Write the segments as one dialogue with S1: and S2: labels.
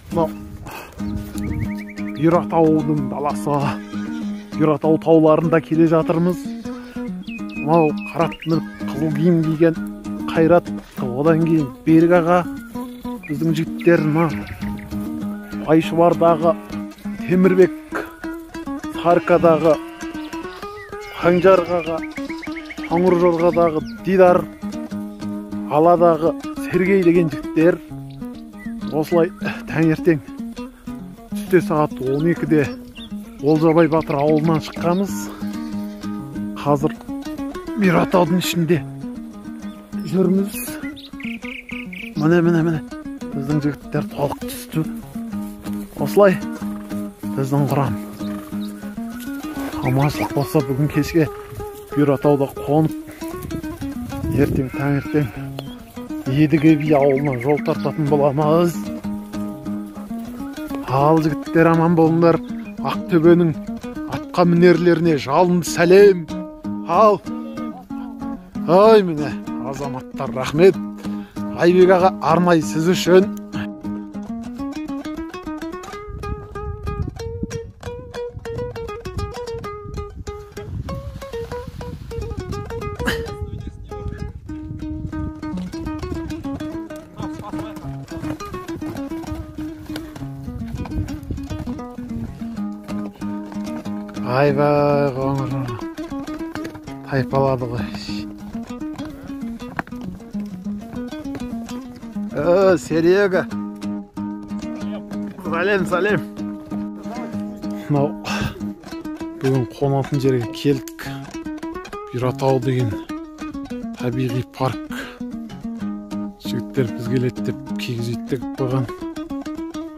S1: Мынау Бұйратаудың даласы, Бұйратау тауларында келе жатырмыз. Мынау қара мініп қызыл киім киген Қайрат, одан кейін Берік аға, біздің жігіттер, мына Айшұбардағы Темірбек, Саркадағы Қанжарғаға, Қоңыржорғадағы Дидар, Аладағы Сергей деген жігіттер. Осылай таңертең түсте сағат 12-де Олжабай батыр ауылынан шыққанбыз. Қазір Бұйратаудың ішінде жүрміз. Міне, міне, міне, біздің жігіттер толық түсті. Осылай біздің құрам. Аманшылық болса, бүгін кешке Бұйратауда қонып, ертең таңертең Едіге би ауылына жол тартатын боламыз. Ал жігіттер, аман болыңдар. Ақтөбенің атқа мінерлеріне жалынды сәлем. Ал ай, міне азаматтар, рахмет. Айбек аға, арнайы сіз үшін. Айбай, қоңыр тайпалады ғой. Серега, сәлем, сәлем. Мынау бүгін қонатын жерге келдік. Бұйратау деген табиғи парк. Жігіттер біз келеді деп киіз үй тігіп қойған.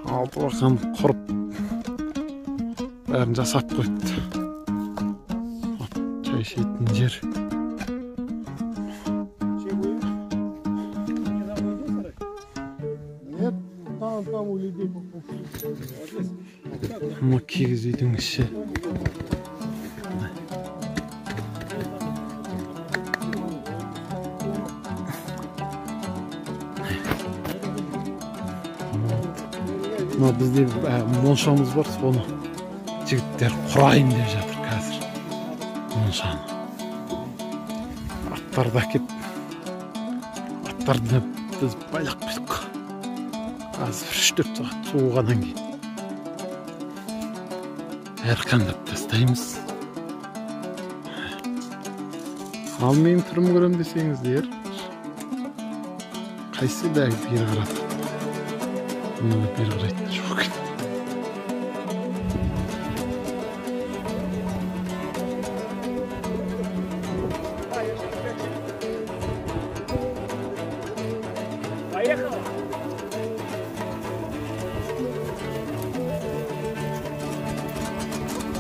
S1: Алты бақан құрып, бәрін жасап қойыпты. Чай ішетін жер. Мына киіз үйдің іші. Мына бізде моншамыз бар, соны жігіттер құрайын деп жатыр қазір. Моншаны. Аттарды әкеп, аттарды біз байлап қойдық. Қазір 3-4 сағат суығаннан кейін әрқандап тастаймыз. Ал менің түрім көрем десеңіздер, қайсы бәрі бері қарады? Мені бері қарайтын жоқ екен.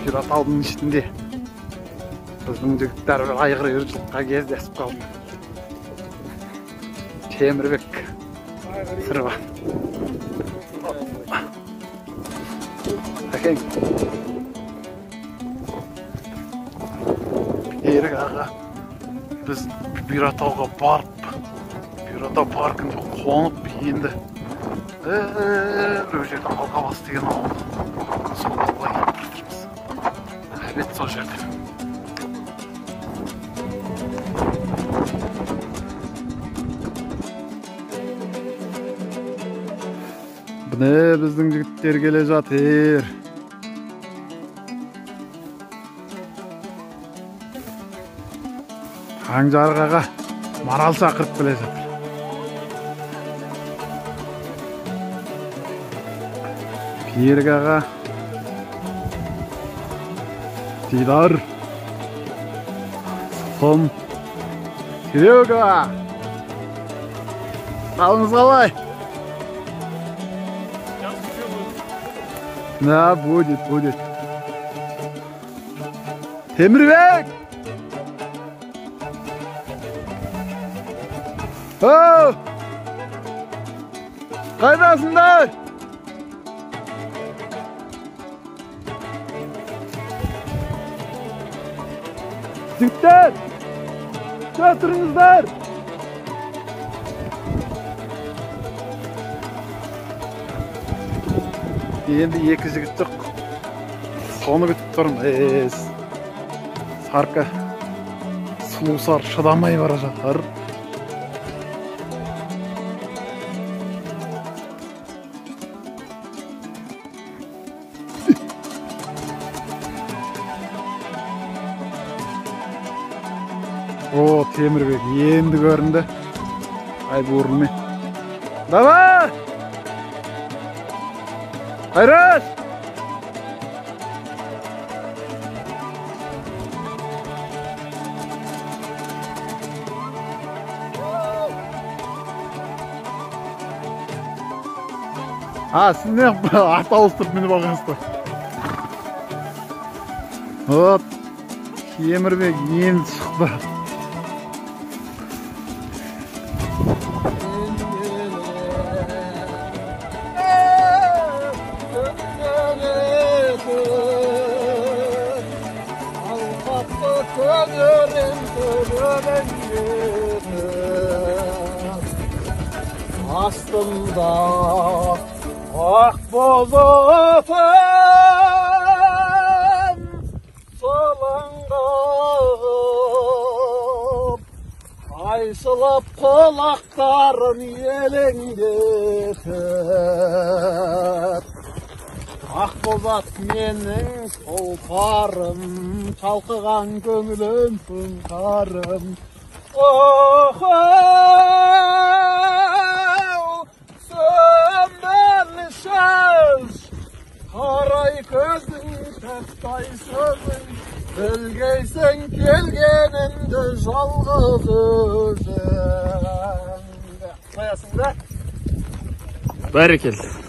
S1: Бұйратаудың ішінде біздің жігіттер бір айғыр үйір жылқыға кездесіп қалды. Темірбек Сырба. Әкең. Берік аға, біз Бұйратауға барып, Бұйратау паркінде қонып, енді бір жерде Алқабас деген ауыл. Сол ауылға келіп жатырмыз. Обед сол жерде. Міне біздің жігіттер келе жатыр. Қанжарғаға марал шақырып келе жатыр. Берік аға, Дидар, Сом, Серега, қалыңыз қалай? Да, будет, будет. Темірбек! Оу! Қайдасыңдар? Жігіттер! Тұра тұрыңыздар! Енді екі жігіт жоқ. Соны күтіп тұрмыз. Сарка сұлусар шыдамай бара жатыр. О, Темірбек енді көрінді. Айбурымен. Давай! Қайрат! А, сіз не ат ауыстырып мініп алғансыздар. Вот, Темірбек енді шықты.
S2: Астында ақ боз атым сылыңғып, айсылып құлақтарын елеңдетіп, ақ боз ат менің тұлпарым, шалқыған көңілім сұңқарым. Охо, қарай көзің, тәттай сөзің, білгейсің келгенімді жалғыз өзің. Қоясың да?
S3: Бәрекелді.